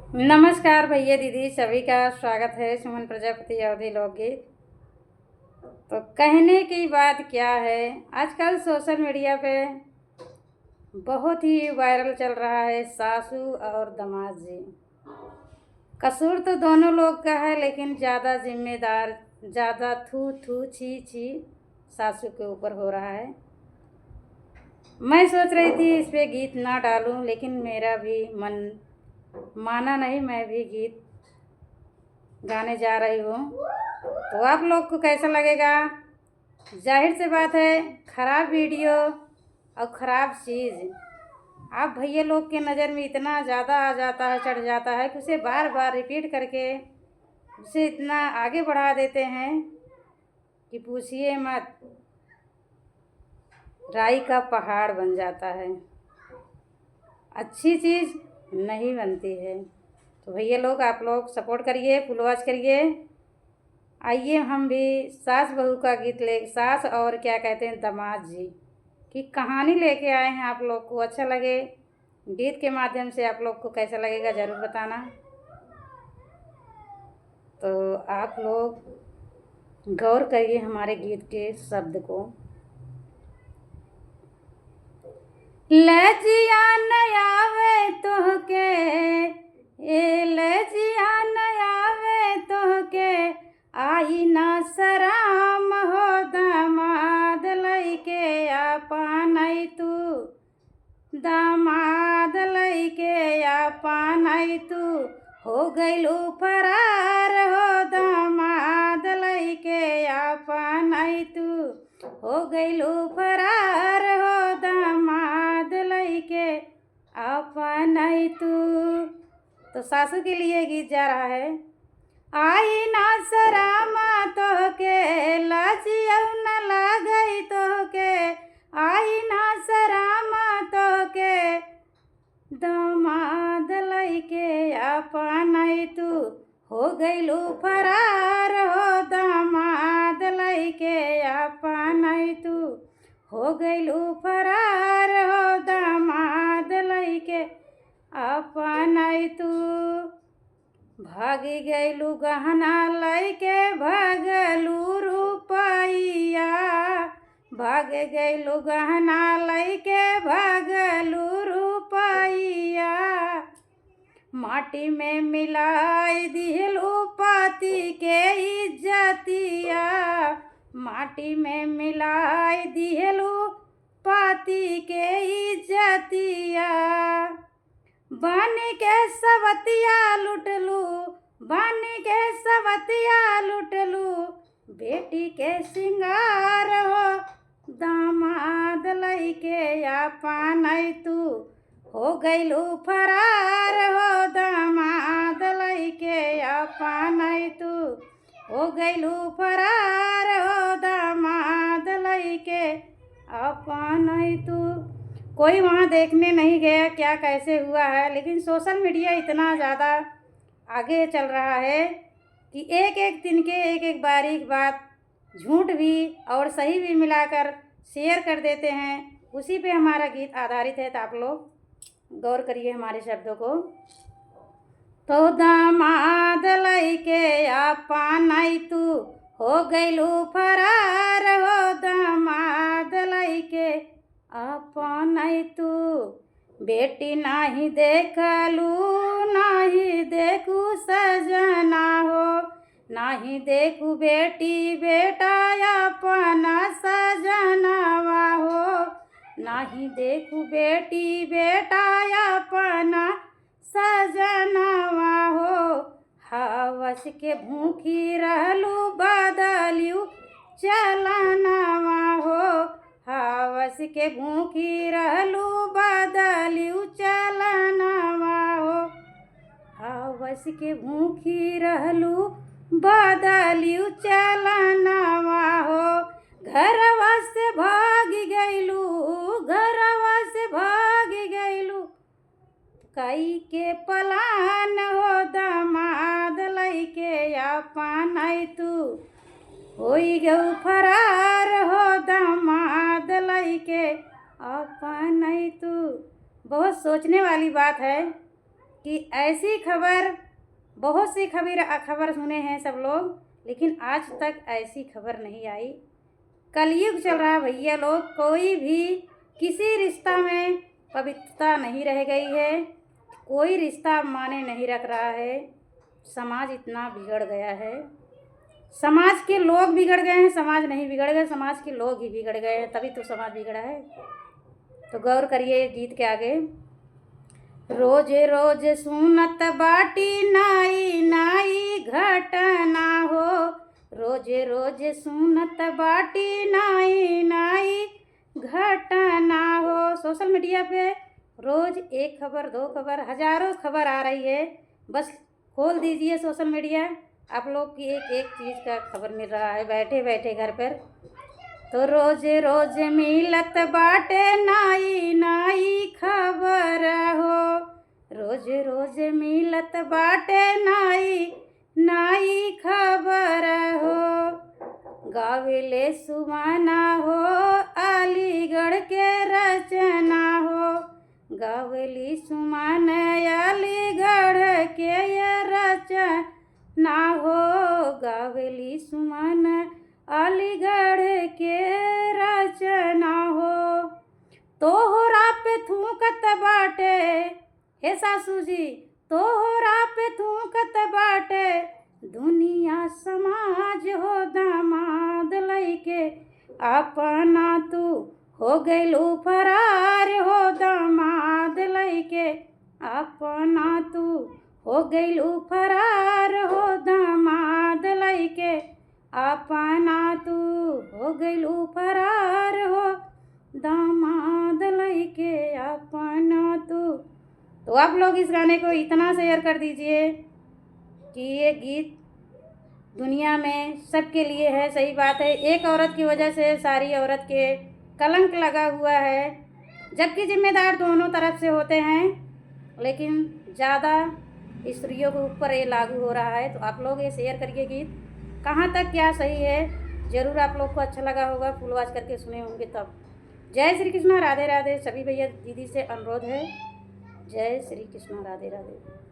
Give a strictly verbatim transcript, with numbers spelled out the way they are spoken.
नमस्कार भैया दीदी, सभी का स्वागत है सुमन प्रजापति अवधी लोकगीत। तो कहने की बात क्या है, आजकल सोशल मीडिया पे बहुत ही वायरल चल रहा है सासू और दामाद जी। कसूर तो दोनों लोग का है, लेकिन ज़्यादा जिम्मेदार, ज़्यादा थू थू छी छी सासू के ऊपर हो रहा है। मैं सोच रही थी इस पे गीत ना डालूं, लेकिन मेरा भी मन माना नहीं, मैं भी गीत गाने जा रही हूँ। तो आप लोग को कैसा लगेगा? जाहिर सी बात है, खराब वीडियो और खराब चीज़ आप भैया लोग के नज़र में इतना ज़्यादा आ जाता है, चढ़ जाता है कि उसे बार बार रिपीट करके उसे इतना आगे बढ़ा देते हैं कि पूछिए मत, राई का पहाड़ बन जाता है, अच्छी चीज़ नहीं बनती है। तो भैया लोग, आप लोग सपोर्ट करिए, फुलवाच करिए। आइए हम भी सास बहू का गीत ले, सास और क्या कहते हैं दामाद जी की कहानी लेके आए हैं आप लोग को। अच्छा लगे गीत के माध्यम से, आप लोग को कैसा लगेगा ज़रूर बताना। तो आप लोग गौर करिए हमारे गीत के शब्द को। लजिया न आवे तोहके, ए लजिया न आवे तोहके, आई ना सराम हो दामाद लइके आपन आई तू, दामाद लइके आपन आई तू, हो गइलू फरार हो दामाद लइके आपन आई तू, हो गइलू फरार हो दामाद लइके आपन आई तू। तो सासू के लिए गीत जा रहा है। आई ना सरामा तोहके, लाजियौ न लागई तोहके, आई ना सरामा तोहके, दामाद लइके आपन आई तू, हो गइलू फरार हो दामाद लइके आपन आई तू, हो गइलू फरार हो दामाद लइके आपन आई तू। भागि गइलू गहना लइके भगलू रुपइया, भागि गइलू गहना लइके भगलू रुपइया, माटी में मिलाई दिहलू पति के इज्जतिया, माटी में मिलाई दिहलू पति के इज्जतिया। बन के सवतिया लुटलू, बन के सवतिया लुटलू, बेटी के सिंगार हो दामाद लइके आपन आई तू, हो गइलू फरार हो दामाद लइके आपन आई तू, हो गइलू फरार हो दामाद लइके आपन आई तू। कोई वहाँ देखने नहीं गया क्या कैसे हुआ है, लेकिन सोशल मीडिया इतना ज़्यादा आगे चल रहा है कि एक एक दिन के एक एक बारीक बात, झूठ भी और सही भी मिलाकर शेयर कर देते हैं। उसी पे हमारा गीत आधारित है, तो आप लोग गौर करिए हमारे शब्दों को। तो दामाद लइके आपन आई तू, हो गइलू फरार हो दामाद लइके आपन आई तू। बेटी नाही देखलू, नाही देखू सजना हो, नाही देखू बेटी बेटा आपन सजनवा हो, नाही देखू बेटी बेटा आपन सजनवा हो। हवस के भूखी रहलू बदलियू चलनवा हो, हवस के भूखी रहलू बदलियू चलनवा हो, हवस के भूखी रहलू बदलियू चलनवा हो। घरवा से भागि गइलू, घरवा से भागि गइलू, कई के पलान हो दामाद लइके आपन आई तू, होई गऊ फरार हो दामाद लइके आपन आई तू। बहुत सोचने वाली बात है। कि ऐसी खबर, बहुत सी खबर, खबर सुने हैं सब लोग, लेकिन आज तक ऐसी खबर नहीं आई। कलयुग चल रहा है भैया लोग, कोई भी किसी रिश्ता में पवित्रता नहीं रह गई है, कोई रिश्ता माने नहीं रख रहा है। समाज इतना बिगड़ गया है, समाज के लोग बिगड़ गए हैं, समाज नहीं बिगड़ गए, समाज के लोग ही बिगड़ गए हैं, तभी तो समाज बिगड़ा है। तो गौर करिए गीत के आगे। रोज रोज सुनत बाटी नाई नाई घटना हो, रोज रोज सुनत बाटी नाई नाई घटना हो। सोशल मीडिया पे रोज एक खबर, दो खबर, हजारों खबर आ रही है। बस खोल दीजिए सोशल मीडिया, आप लोग की एक एक चीज का खबर मिल रहा है बैठे बैठे घर पर। तो रोज रोज मिलत बाटे नाई नाई खबर हो, रोज रोज मिलत बाटे नाई नाई खबर हो। गावेले सुमाना हो अलीगढ़ के रचना हो, गावेली सुमाना अलीगढ़ के ये रचना हो, गावेली सुमाना अलीगढ़ के रचना हो। तोहरा पे थूकत बाटे, हे सासू जी, तोहरा पे थूकत बाटे दुनिया समाज हो। दामाद लइके अपना तू हो गइलू फरार हो, दामाद लइके अपना तू हो गइलू फरार हो, दामाद लइके अपना तू हो गइलू फरार हो, दामाद लइके अपना तू। तो आप लोग इस गाने को इतना शेयर कर दीजिए कि ये गीत दुनिया में सबके लिए है। सही बात है, एक औरत की वजह से सारी औरत के कलंक लगा हुआ है, जबकि जिम्मेदार दोनों तरफ से होते हैं, लेकिन ज़्यादा स्त्रियों के ऊपर ये लागू हो रहा है। तो आप लोग ये शेयर करिए गीत, कहाँ तक क्या सही है, ज़रूर आप लोग को अच्छा लगा होगा, फुल वॉच करके सुने होंगे तब। जय श्री कृष्णा, राधे राधे। सभी भैया दीदी से अनुरोध है, जय श्री कृष्णा, राधे राधे।